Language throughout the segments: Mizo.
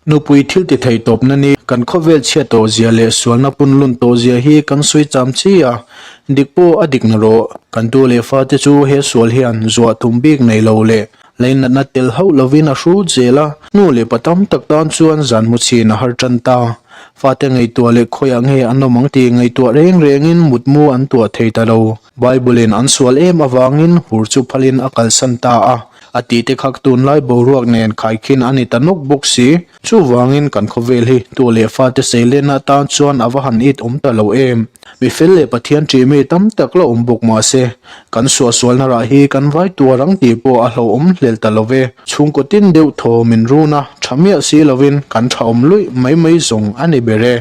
Nupui thil ti thei tawpna ni kan khawvel chhiat tawh zia leh sualna punlun tawh zia hi kan sawi cham chi a, dik pawh a dik na rawh. Kan tu leh fate chu he sual hian zuah tum bik nei lo leh leinatna tel hauh lovin a hrut zel a, nu leh pa tam tak tan chuan zan mu chhin a har tan ta. Fate ngaihtuah leh khawiah nge an awm ang tih ngaihtuah reng rengin mutmu an tuah thei ta lo. Bible-in an sual em avangin hur chu phalin a kalsan ta a. A tihte kha tunlai boruak nen khaikhin a ni ta nawk bawk si. Chuvangin kan khawvel hi tu leh fate seilenna atan chuan a va han it awm ta lo em. Mi fel leh Pathian ṭih mi tam tak la awm bawk mah se, kan suahsualna rah hi kan vai tuar ang tih pawh a hlauhawm hlel ta lo ve. Chhungkaw tin deuh thaw min run a, ṭha miah si lovin kan ṭha awm luih mai mai zawng a ni ber e.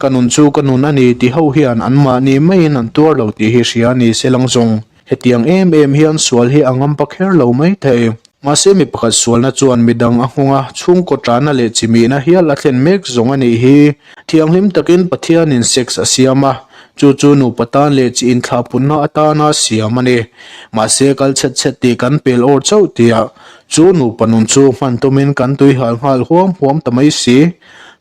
Ka nun chu ka nun a ni ti ho hian anmahni maiin an tuar lo tih hi hria a ni se lang zawng. Hetiang em em hian sual hi a ngampa kher lo mai thei. Mahse mi pakhat sualna chuan midang a nghawng a, chhungkaw tana leh chimihna hial a thlen mek zawng a nih hi. Thianghlim takin Pathianin sex a siam a, chu chu nupa tan leh chi inthlahpunna atana siam a ni. Mahse kal chhet chhet tih kan pel awr chauh tihah chu nupa nun chu hman tumin kan tuihal nghal huam huam ta mai si.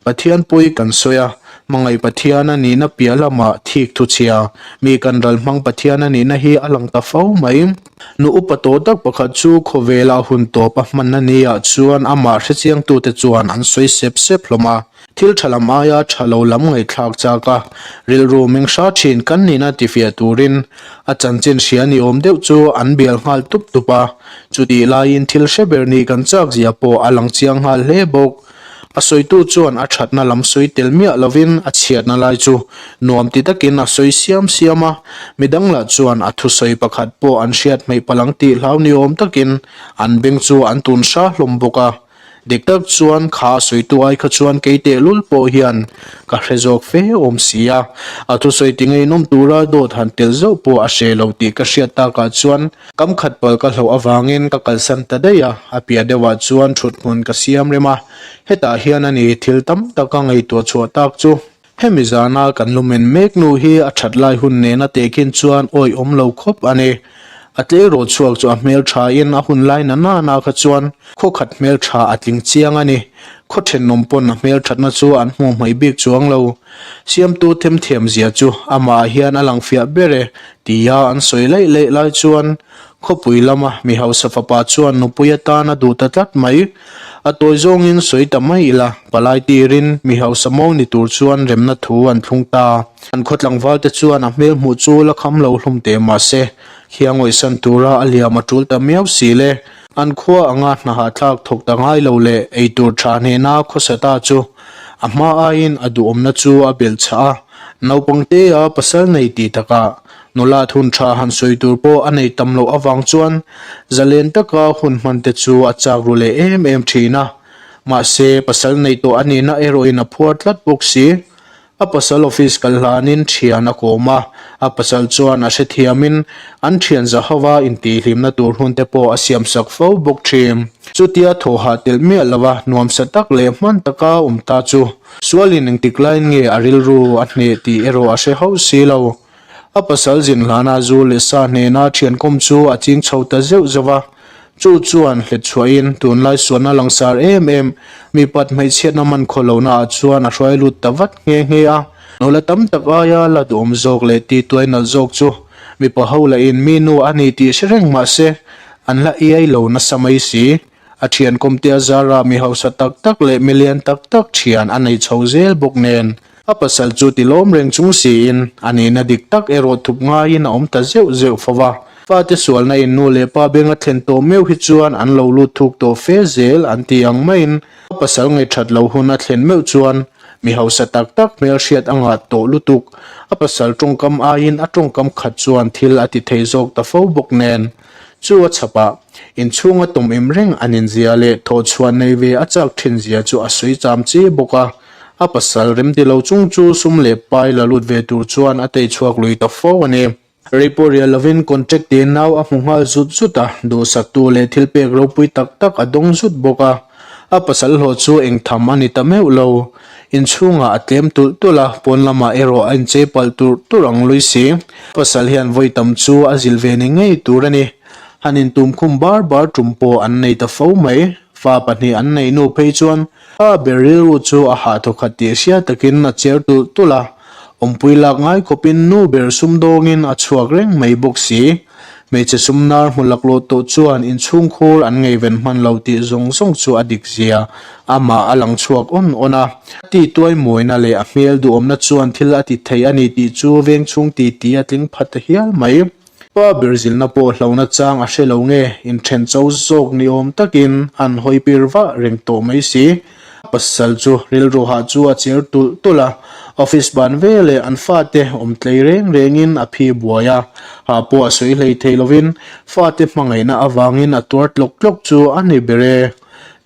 Pathian pawi kan sawi a, hmangaih Pathian a nihna piah lamah thik thu chhia, mi kan ral hmang Pathian a nihna hi a lang ta fo mai. Nu upa tawh tak pakhat chu khawvela hun tawp a hman a ni ah chuan amah hrechiangtute chuan an sawi sep sep hlawm a. Thil tha lam aia tha lo lam ngaihthlak chak a, rilru meng hra thin kan nihna tifiah turin a chanchin hria ni awm deuh chu an bial nghal tup tup a. Chutih laiin thil hre ber nih kan chak zia pawh a lang chiang nghal hle bawk. A sawitu chuan a thatna lam sawi tel miah lovin a chhiatna lai chu nuam ti takin a sawi siam siam a, midang lah chuan a thusawi pakhat pawh an hriat hmeih palang tih hlau ni awm takin an beng chu an tun hra hlawm bawk a. Dik tak chuan kha a sawitu ai kha chuan kei tehlul pawh hian ka hre zawk fe awm si a, a thusawi ti ngeihnawm tura dawt han tel zauh pawh a hre lo tih ka hriat takah chuan Kam khat pal ka hlauh avangin ka kalsan ta daih a, a piah deuhah chuan thut hmun ka siam rem a, hetah hian a ni thil tam tak a ngaihtuah chhuah tak chu. Hemi zana kan lumen mek nu hi a that lai hun nena tehkhin chuan awih awm lo khawp a ni. A tleirawl chhuak chu a hmel thain a hun lai na nana kha chuan khaw khat hmel tha a tling chiang a ni. Khaw thenawm pawn a hmel thatna chu an hmuh hmaih bik chuang lo. Siamtu themthiam zia chu amah hian a lang fiah ber e, tia an sawi laih laih lai chuan khawpui lama mi hausa fapa chuan nupui atan a duh ta tlat mai. A tawi zawngin sawi ta mai ila, palai tirin mi hausa mo ni tur chuan remna thu an thlung ta. An khaw tlangval te chuan a hmel hmuh chu la kham lo hlum teh mahse, khiangawihsan tura a liam a tul ta miau si le. An khua anga hnaha thlak thawk ta ngai lo leh eitur tha hnena khawsa ta chu a hma aiin a duhawmna chu a belh chhah a, naupang tea pasal nei tih takah nula thun tha han sawi tur pawh a nei tam loh avang chuan zalen taka hun hman te chu a chak ru leh em em thin a, mahse pasal nei tawh a nihna erawhin a phuar tlat bawk si. A pasal office kal hlanin thian a kawm a, a pasal chuan a hrethiamin an thian zahova intihhlimna tur hun te pawh a siamsak fo bawk thin. Chutia thawhah telh miah lova nuamsa tak leh hman taka awm ta chu sualin engtik laiin nge a rilru a hneh tih erawh a hre hauh si lo. A pasal zin hlana zu leh sa hnena thiankawm chu a ching chho ta zeuh zeuh a, chu chuan hlet chhuahin tunlai sualna langsar em em mipat hmeichhiatna man khaw lohna ah chuan a hruai lut ta vat nghe nghe a. Nula tam tak aia la duhawm zawk leh tituai nalh zawk chu mipa ho lahin mi nu a ni tih hre reng mah se an la iai lo nasa mai si. A thian kawmte a zara mi hausa tak tak leh milian tak tak thian a nei chho zel bawk nen. A pasal chu ti lawm reng chung siin a nihna dik tak erawh thup ngaiin a awm ta zeuh zeuh fo va. Fate sualna in nu leh pa benga thlen tawh meuh hi chuan an lo lut thuk tawh fe zel an ti ang maiin a pasal ngaihthat lo hun a thlen meuh chuan mi hausa tak tak hmelhriat a ngah tawh lutuk. A pasal tawngkam aiin a tawngkam khat chuan thil a ti thei zawk ta fo bawk nen. Chu a chhapah inchhunga tawm im reng an inzia leh thawhchhuah nei ve a chak thin zia chu a sawi cham chi bawk a. A pasal remti lo chung chu sum leh pai la lut ve tur chuan a tei chhuak lui ta fo a ni. Rei pawh rial lovin contract te nau a hmu nghal zut zut a, duhsaktu leh thil pek ropui tak tak a dawng zut bawk a. A pasal hlawh chu eng tham a ni ta meuh lo. Inchhungah a tlem tulh tulh a, pawn lamah erawh a inchei palh turh turh ang lui si. Pasal hian vawi tam chu a zilh ve ni ngei tur a ni. Han intum khum bar bar tum pawh an nei ta fo mai. Fa pahnih an neih nu phei chuan pa ber rilru chu a hah thawkhat tih hriat takin a cher tulh tulh a, awmpui lak ngai khawpin nu ber sumdawngin a chhuak reng mai bawk si. Hmeichhe sumnar hmu laklawh tawh chuan inchhungkhur an ngeiven hman lo tih zawng zawng chu a dik zia amah a lang chhuak awn awn a. A ti tuai mawina leh a hmel duhawmna chuan thil a ti thei a ni tih chu vengchhung titi a tling pha ta hial mai. Pa ber zilhna pawh hlauhna chang a hre lo nge, inthen cho zawk ni awm takin an hawi pir vah reng tawh mai si. A pasal chu rilru hah chu a cher tulh tulh a, office ban ve leh an fate awm tlei reng rengin a phi buai a, hah pawh a sawi hlei thei lovin fate hmangaihna avangin a tuar tlawk tlawk chu a ni ber e.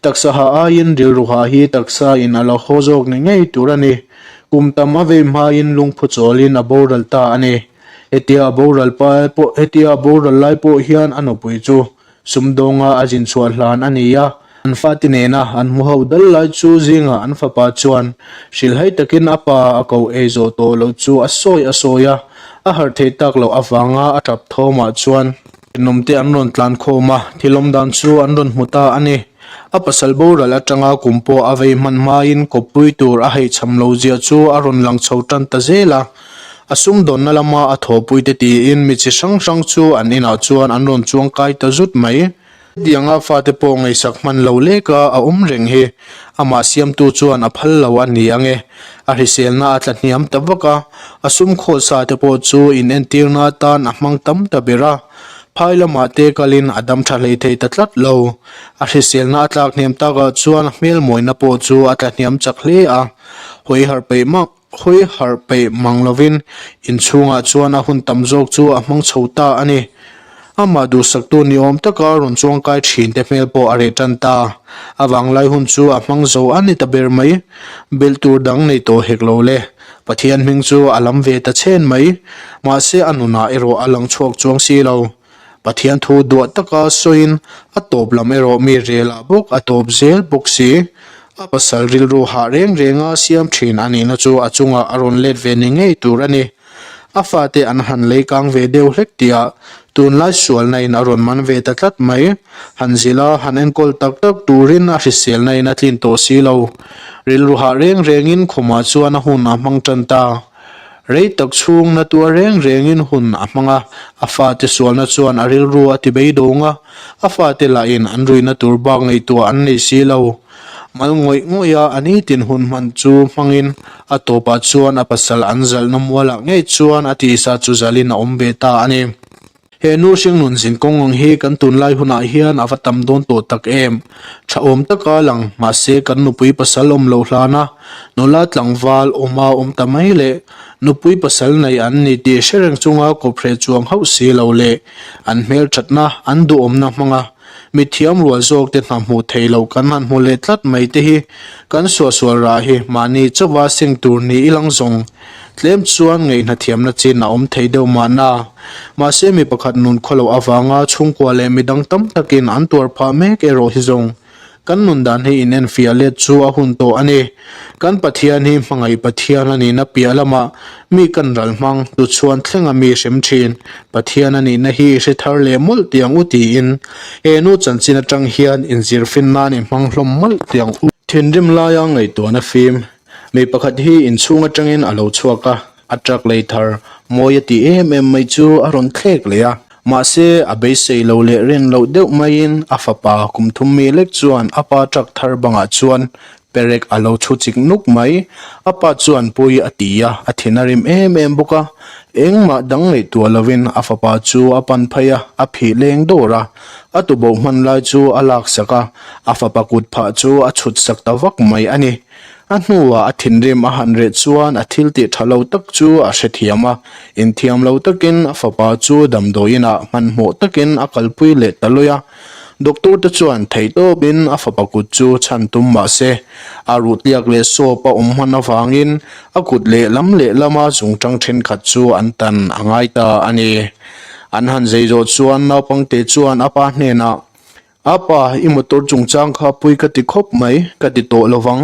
Taksa hah aiin rilru hah hi taksa in a la haw zawk ni ngei tur a ni. Kum tam a vei hmain lungphu chawlin a boral ta a ni. Hetia a boral pai pawh hetia a boral lai pawh hian a nupui chu sumdawnga a zin chhuah hlan a ni a, an fate nena an hmu ho dal lai chu zingah an fapa chuan hrilhhai takin a pa a ko ei zawh tawh loh chu a sawi a sawi a, a harh theih tak loh avanga a tap thawmah chuan thenawmte an rawn tlan khawm a, thil awm dan chu an rawn hmu ta a ni. A pasal boral atanga kum pawh a vei hman hmain kawppui tur a heichham lo zia chu a rawn lang chho tan ta zel a. A sumdawnna lama a thawhpuite tiin mi chi hrang hrang chu an inah chuan an rawn chuang kai ta zut mai. Hetianga fate pawh ngaihsak hman lo leka a awm reng hi amah siamtu chuan a phal lo a ni ang e. A hriselna a tla hniam ta vak a, a sum khawl sa te pawh chu inentirna atan a hmang tam ta ber a. Phai lamah te kalin a dam tha hlei thei ta tlat lo. A hriselna a tlak hniam takah chuan a hmelmawina pawh chu a tla hniam chak hle a, hawi harh peih mak. Hawi harh peih mang lovin inchhungah chuan a hun tam zawk chu a hmang chho ta a ni. Amah duhsaktu ni awm taka rawn chuangkai thin te hmel pawh a reh tan ta. A vanglai hun chu a hmang zo a ni ta ber mai. Belh tur dang nei tawh hek lo le. Pathian hming chu a lam ve ta chhen mai. Mahse a nunah erawh a lang chhuak chuang si lo. Pathian thu duah taka sawiin a tawp lam erawh mi relah bawk a tawp zel bawk si. A pasal rilru hah reng renga siam thin a nihna chu a chungah a rawn let ve ni ngei tur a ni. A fate an han lei kang ve deuh hlek tihah tunlai sualna in a rawn man ve ta tlat mai. Han zilh a, han enkawl tak tak turin a hriselna in a tlin tawh si lo. Rilru hah reng rengin khumah chuan a hun a hmang tan ta. Rei tak chhung na tuar reng rengin hun a hmang a, a fate sualna chuan a rilru a ti beidawng a, a fate lahin an ruihna tur bak ngaihtuah an nei si lo. Mal ngawih ngawih a, a nitin hun hman chu hmangin a tawpah chuan a pasal an zalhna mualah ngei chuan a tisa chu zalhin a awm ve ta a ni. He nu hringnun zin kawng ang hi kan tunlai hunah hian a va tam dawn tawh tak em? Tha awm taka lang, mahse kan nupui pasal awm loh hlana nula tlangval awma awm ta mai leh nupui pasal nei an ni tih hre reng chunga kawphreh chuang hauh si lo leh an hmelthatna, an duhawmna hmanga mithiam rual zawkte hna hmuh theih loh kan han hmu leh tlat mai te hi kan suahsual rah hi mahni chauha seng tur ni ilang zawng Tlem chuan ngaihna thiamna chin a awm thei deuh mahna. Mahse mi pakhat nun khaw loh avanga chhungkua leh midang tam takin an tuar phah mek erawh hi zawng kan nun dan hi inenfiah let chu a hun tawh a ni. Kan Pathian hi hmangaih Pathian a nihna piah lamah mi kan ral hmang tu chhuan thlenga mi hrem thin Pathian a nihna hi i hre thar leh mawlh tiang u tiin he nu chanchin atang hian inzir fin nan i hmang hlawm mawlh tiang u. Thinrim laia ngaihtuahna fim Mi pakhat hi inchhung atangin a lo chhuak a, a truck lei thar mawi a tih em em mai chu a rawn thlek leh a. Mahse, a beisei lo leh rin loh deuh maiin a fapa kum thum mi lek chuan a pa truck thar bangah chuan perek a lo chhu chik nuk mai. A pa chuan pui a ti a, a thin a rim em em bawk a. Engmah dang ngaihtuah lovin a fapa chu a pan phei a, a phih leng dawr a. A tuboh hman lai chu a laksak a, a fapa kut phah chu a chhut sak ta vak mai a ni. A hnuah a thinrim a han reh chuan a thil tih tha lo tak chu a hrethiam a, inthiam lo takin a fapa chu damdawiinah hmanhmawh takin a kalpui leh ta lawi a. Doctor te chuan theihtawpin a fapa kut chu chhan tum mah se, a ruhtliak leh sawp a awm hman avangin a kut lehlam lehlama zungtang thenkhat chu an tan a ngai ta a ni. An han zei zawh chuan naupangte chuan a pa hnenah, A pa, i motor chungchang kha pui ka ti khawp mai, ka ti tawh lo vang.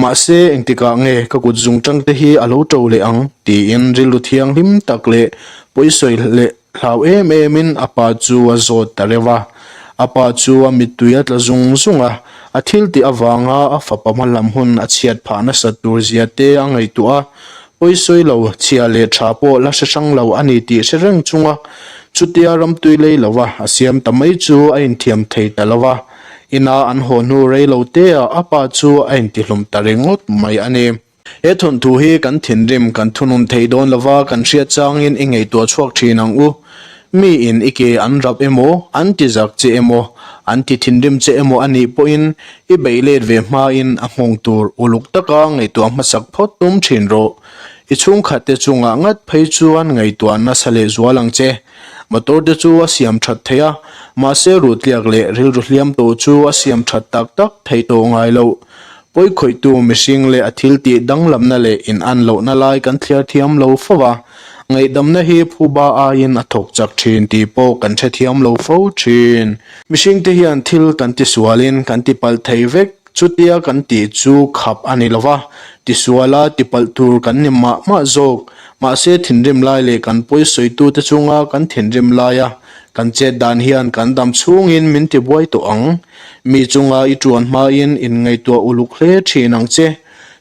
Mahse, engtikah nge ka kut zungtang te hi a lo to leh ang? tiin rilru thianghlim tak leh pawisawi leh hlau em emin a pa chu a zawt ta reuh a. A pa chu a mittui a tla zung zung a. A thil tih avanga a fapa hmalam hun a chhiat phah nasat tur zia te a ngaihtuah a, pawisawi lo, chhia leh tha pawh la hre hrang lo a ni tih hre reng chunga chutia ramtui lei lova a siam ta mai chu a inthiam thei ta lo va, ina an haw hnu rei lo teah a pa chu a intihlum ta ringawt mai a ni. He thawnthu hi kan thinrim kan thunun thei dawn lova kan hriat changin i ngaihtuah chhuak thin ang u. Mi in i ke an rap emaw, an ti zak che emaw, an ti thinrim che emaw a nih pawhin i beih let ve hmain a nghawng tur uluk taka ngaihtuah hmasak phawt tum thin rawh. I chhungkhat te chungah ngat phei chuan ngaihtuah nasa leh zual ang che. Motor te chu a siam that thei a, mahse ruhtliak leh rilru hliam tawh chu a siam that tak tak thei tawh ngai loh. Pawikhawihtu mihring leh a thiltih danglamna leh inan lohna lai kan thliar thiam lo fo va, ngaihdamna hi phuba aiin a thawk chak thin tih pawh kan hrethiam lo fo thin. Mihringte hian thil kan tisualin kan tipalh thei vek, chutia kan tih chu khap a ni lo va, tisuala tipalh tur kan ni mah mah zawk. Mahse thinrim lai leh kan pawisawitute chunga kan thinrim laia kan chet dan hian kan dam chhungin min tibuai tawh ang. Mi chunga i tuan hmain inngaihtuah uluk hle thin ang che.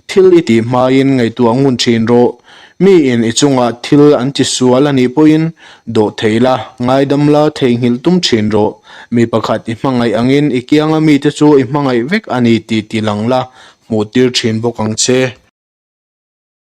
Thil i tih hmain ngaihtuah ngun thin rawh. Miin i chungah thil an ti sual a nih pawhin dawh thei la, ngaidam la theihnghilh tum thin rawh. Mi pakhat i hmangaih angin i kianga mite chu i hmangaih vek a ni tih ti lang la, hmuh tir thin bawk ang che.